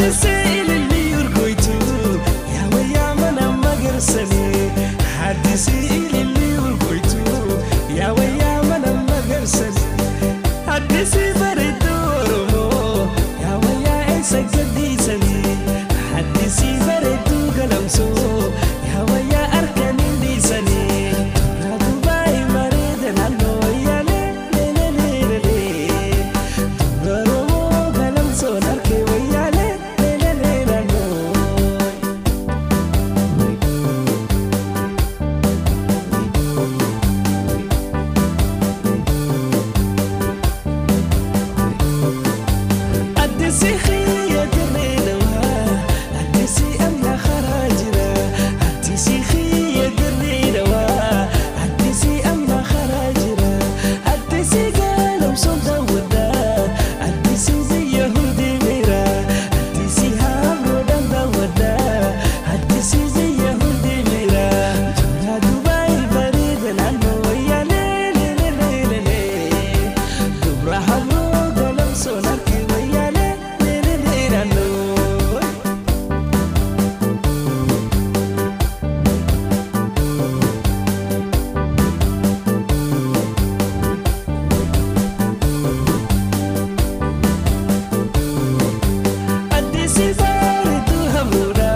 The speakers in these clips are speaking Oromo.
Addisii ilillii urgoytu yaa wayyaa mana magarsanii. Addisii ilillii urgoytu yaa wayyaa mana magarsanii. Addisii bareedduu Oromoo yaa wayyaa eessa gadhiisanii. Addisii bareedduu galamsoo yaa wayyaa harkaniin dhiisanii. Dubra Dubaay bareeda naannoo wayyaalee leeleeleelee. Dubra Oromoo galamsoon harkee wayyaalee leelelee naannoo. Addisii xiyya dirree dawaa, addisii amna karaa jira. Addisii xiyya dirree dawaa, addisii amna karaa jira. Addisii galamsoon daawwadhaa, addisii biyya hundee beera. Addisii habroodhaan daawwadhaa, addisii biyya hundee beera. Dubra Dubaay bareeda naannoo wayyaalee leeleeleelee. Dubra habroo galamsoon harki wayyaalee leelelee naannoo. Addisii bareedduu habroodha,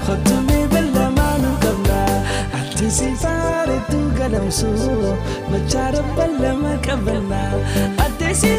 kottumee bal'amaanuu qabna. Addisii bareedduu galamsoo, machaara bal'ama qabanna. Addisii